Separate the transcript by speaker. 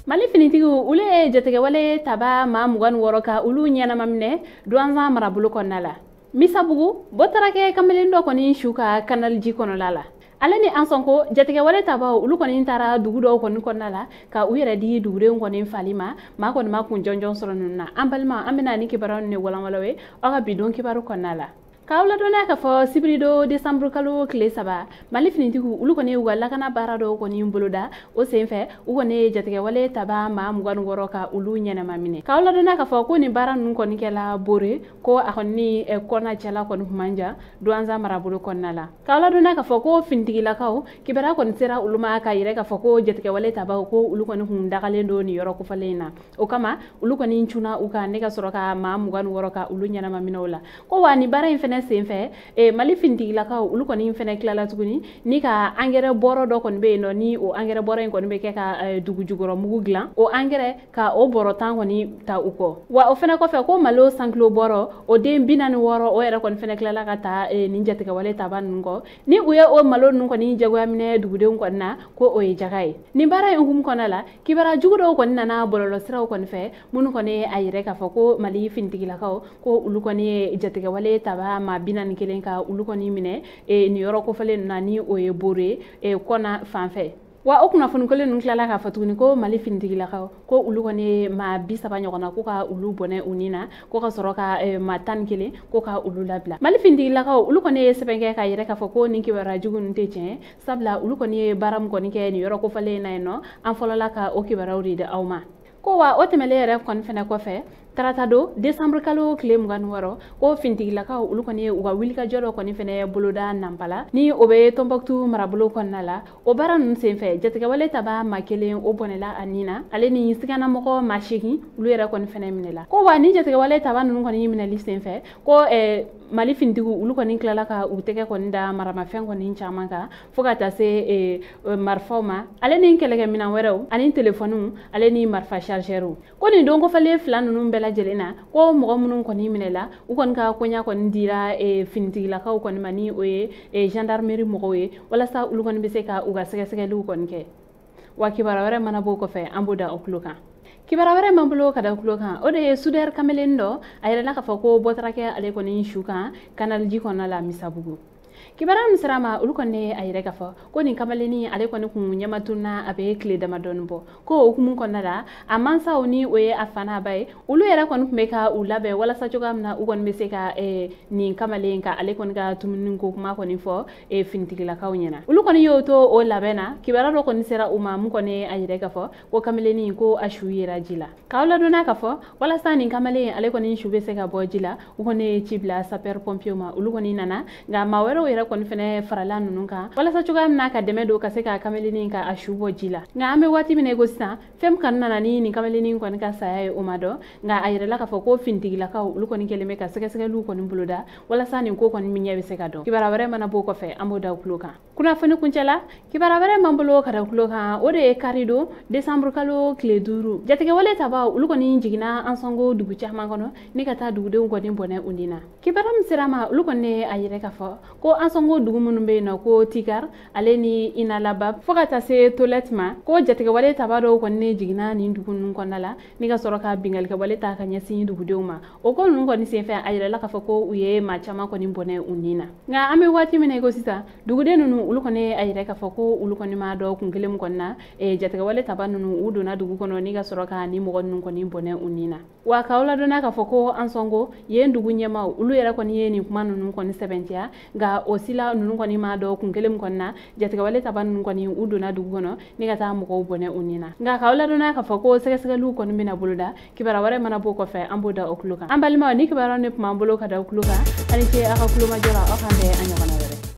Speaker 1: Mali finitigiw olu ye jatigɛwale taba maa 26 ka olu ɲɛnama minɛ Douentza marabolo kɔnɔna la. Misabugu bɔ taara kɛ kamalen dɔ kɔni su ka kanaliji kɔnɔla la. Ale ni Ansongo jatigɛwale tabaw olu kɔni taara dugu dɔw kɔni kɔnɔna la ka u yɛrɛ di dugudenw kɔni fali ma, maa kɔni ma kun jɔnjɔn sɔrɔ ninnu na. An balima, an bɛna ni kibaruyaw ni walanwalaw ye aw ka bi don kibaru kɔnɔna la. K'aw ladɔnniya k'a fɔ sibiridon desanburu kalo tile 3, Mali finitigiw olu kɔni y'u ka lakana baara dɔw kɔni boloda. O senfɛ u kɔni ye jatigɛwale taba maa 26 ka olu ɲɛnama minɛ. K'aw ladɔnniya k'a fɔ ko nin baara ninnu kɔni kɛla Bore, ko a kɔni ni kɔna cɛla kɔni kun man jan Douentza marabolo kɔnɔna la. K'aw ladɔnniya k'a fɔ ko finitigilakaw kibaruya kɔni sera olu ma k'a yɛrɛ k'a fɔ ko jatigɛwale tabaw ko olu kɔni kun dagalen don nin yɔrɔ kofɔlen in na. O kama olu kɔni cunna u kan ne ka sɔrɔ ka maa 26 ka olu ɲɛnama minɛ o la. Ko wa nin baara in fɛnɛ senfɛ, Mali finitigilakaw olu kɔni fɛnɛ tilala tuguni ni ka angɛrɛ bɔrɔ dɔ kɔni bɛ yen nɔ, ni o angɛrɛ bɔrɔ in kɔni bɛ kɛ ka dugu jukɔrɔ mugu dilan, o angɛrɛ ka o bɔrɔ 10 kɔni ta u kɔ. Wa o fɛnɛ kɔfɛ ko malo sankilo bɔrɔ o den 46 o yɛrɛ kɔni fɛnɛ tilala ka ta nin jatigɛwale taba ninnu kɔ. Ni u ye o malo ninnu kɔni jagoya minɛ dugudenw kɔni na, ko o ye jaga ye. Nin baara in hukumu kɔnɔna la, kibaruya jugu dɔw kɔni nana bɔlɔlɔsiraw kɔni fɛ minnu kɔni ye a yɛrɛ k'a fɔ ko Mali finitigilakaw ko olu kɔni ye jatigɛwale taba maa 41 ka olu kɔni minɛ nin yɔrɔ kofɔlen ninnu na, ni o ye Bore kɔna fan fɛ. Wa o kunnafoni kelen ninnu tilala k'a fɔ tuguni ko Mali finitigilakaw ko olu kɔni ye maa 30 ɲɔgɔn na ko ka olu bɔnɛ u ni na, ko ka sɔrɔ ka maa 11 ko ka olu labila. Mali finitigilakaw olu kɔni ye sɛbɛn kɛ k'a yɛrɛ k'a fɔ ko nin kibaruya jugu ninnu tɛ tiɲɛ, sabula olu kɔni ye baara min kɔni kɛ nin yɔrɔ kofɔlen in na yen nɔ, an fɔlɔla ka o kibaruyaw de di aw ma. Ko wa o tɛmɛlen yɛrɛ kɔni fɛnɛ kɔfɛ, tarata don desanburu kalo tile 26, ko finitigilakaw olu kɔni ye u ka wulikajɔ dɔ kɔni fɛnɛ boloda Nanpala, ni o bɛ Tɔnbɔkutu marabolo kɔnɔna la. O baara ninnu senfɛ jatigɛwale taba maa 1 o bɔnɛla a nin na, ale ni siganamɔgɔ maa 8 olu yɛrɛ kɔni fɛnɛ minɛla. Ko wa ni jatigɛwale taba ninnu kɔni minɛli senfɛ, ko Mali finitigiw olu kɔni tilala ka u tɛgɛ kɔni da maramafɛn kɔni caman kan, fo ka taa se marifaw ma, ale ni kɛlɛkɛminɛn wɛrɛw ani telefɔniw ale ni marifa chargɛriw. Ko nin don kofɔlen fila ninnu bɛɛ lajɛlen na, ko mɔgɔ minnu kɔni minɛla, u kɔni ka koɲa kɔni dira finitigilakaw kɔni ma, ni o ye gendarmerie mɔgɔw ye, walasa olu kɔni bɛ se ka u ka sɛgɛsɛgɛliw kɔni kɛ. Wa kibaruya wɛrɛ mana bɔ o kɔfɛ, an b'o da o tulo kan. Kibaruya wɛrɛ m'an bolo ka da tulo kan, o de ye soudeur kamalen dɔ a yɛrɛla k'a fɔ ko bɔ taara kɛ ale kɔni su kan kanaliji kɔnɔna la Misabugu. Kibaruya min sera ma, olu kɔni ye a yɛrɛ k'a fɔ ko nin kamalennin ale kɔni kun ɲɛmatunna a bɛ tile damadɔni bɔ. Ko o hukumu kɔnɔna la, a mansaw ni o ye a fa n'a ba ye, olu yɛrɛ kɔni tun bɛ ka u labɛn walasa cogoya min na u kɔni bɛ se ka nin kamalen ka ale kɔni ka dumuni ko kuma kɔni fɔ finitigilakaw ɲɛna. Olu kɔni y'o to o labɛn na, kibaruya dɔ kɔni sera u ma mun kɔni ye a yɛrɛ k'a fɔ ko kamalennin ko a su yera ji la. K'aw ladɔnniya k'a fɔ walasa nin kamalen ale kɔni su bɛ se ka bɔ ji la, u kɔni ye ci bila sapeur pompier ma, olu kɔni nana, nka maa wɛrɛw yɛrɛ kɔni fɛnɛ farala ninnu kan walasa cogoya min na ka dɛmɛ don ka se ka kamalennin ka a su bɔ ji la. Nka an bɛ waati min na i ko sisan, fɛn min kɔni nana ni nin kamalennin kɔni ka saya ye o ma dɔn, nka a yɛrɛla k'a fɔ ko finitigilakaw olu kɔni kɛlen bɛ ka sɛgɛsɛgɛliw kɔni boloda walasa nin ko kɔni min ɲɛ bɛ se ka dɔn. Kibaruya wɛrɛ mana bɔ o kɔfɛ, an b'o da o tulo kan. Kunnafoni kuncɛ la, kibaruya wɛrɛ m'an bolo ka da o tulo kan, o de ye kari don desanburu kalo tile 5, jatigɛwale tabaw olu kɔni jiginna Ansongo dugu caman kɔnɔ ni ka taa dugudenw kɔni bɔnɛ u ni na. Kibaruya min sera ma, olu kɔni ye a yɛrɛ k'a fɔ ko Ansongo dugu minnu bɛ yen nɔ, ko Tikar ale ni Inalaba fo ka taa se Tolɛti ma, ko jatigɛwale taba dɔw kɔni jiginna nin dugu ninnu kɔnɔna la ni ka sɔrɔ ka binkannikɛwale ta ka ɲɛsin dugudenw ma. O ko ninnu kɔni senfɛ, a yirala k'a fɔ ko u ye maa caman kɔni bɔnɛ u ni na. Nka an bɛ waati min na i ko sisan, duguden ninnu olu kɔni a yɛrɛ k'a fɔ ko olu kɔni m'a dɔn kun kelen min kɔni na jatigɛwale taba ninnu u donna dugu kɔnɔ ni ka sɔrɔ ka ni mɔgɔ ninnu kɔni bɔnɛ u ni na. Wa k'aw ladɔnniya k'a fɔ ko Ansongo yen dugu ɲɛmaaw olu yɛrɛ kɔni ye nin kuma ninnu kɔni sɛbɛntiya, nka o si la ninnu kɔni m'a dɔn kun kelen min kɔni na jatigɛwale taba ninnu kɔni u donna dugu kɔnɔ ni ka taa mɔgɔw bɔnɛ u ni na. Nka k'aw ladɔnniya k'a fɔ ko sɛgɛsɛgɛliw kɔni bɛna boloda, kibaruya wɛrɛ mana bɔ o kɔfɛ, an b'o da o tulo kan. An balimaw, ni kibaruya ne tun b'an bolo ka da o tulo kan, a ni ce aw ka kulomajɔ la, aw k'an bɛn a ɲɔgɔnna wɛrɛ.